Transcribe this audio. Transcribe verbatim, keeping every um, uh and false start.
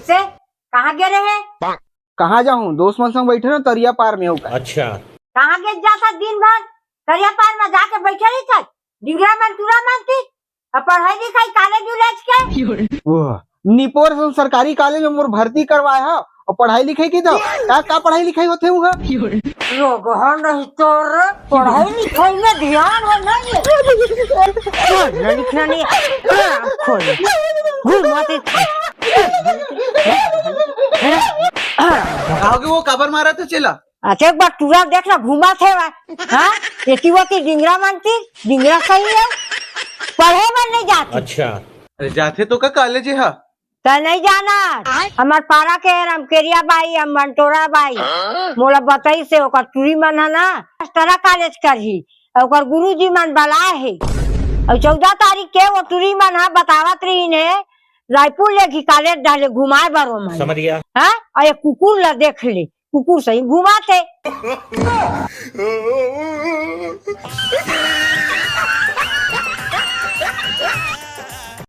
से कहाँ गे रहे? कहाँ जाहूँ, दोस्त मन संग बैठे ना तरिया पार में, ओकर। अच्छा। कहाँ गे जाता दिन भर? तरिया पार में जाके बैठे रही था, डिंगरा मन टूरा मन की। अब पढ़ाई लिखाई कॉलेज उलेज के? ओह, निपोर से सरकारी कॉलेज में मोर भर्ती करवाए हा, और पढ़ाई लिखाई की तो का, का पढ़ाई लिखाई होथे उहाँ? लोग हो नहीं तोर पढ़ाई लिखाई में ध्यान हो नहीं। पढ़ना लिखना नहीं, आँख खोल। घूमते आओगे वो काबर मारा था चेला? अच्छा, एक बार टूरा देख ना, घूमत हे वह। हाँ, एती ओती डिंगरा मन ती, डिंगरा सही है, पढ़े बर नहीं जाती। अच्छा। अरे जाथे तो का कॉलेज हा? त नहीं जाना, हमर पारा के रमकेरिया बाई, हम मंटोरा बाई, मोला बताई से ओकर टूरी मन ह ना, मास्टरा कॉलेज करही, ओकर गुरुजी मन बलाए हे, और चौदह तारीख के वो टूरी मन ह बतावत रहीन हे, रायपुर ले घी कॉलेज डाले घुमाए बर ओमन। समझ गया। हाँ, और ये कुकुर ला देख ले, कुकुर सही घुमाथे।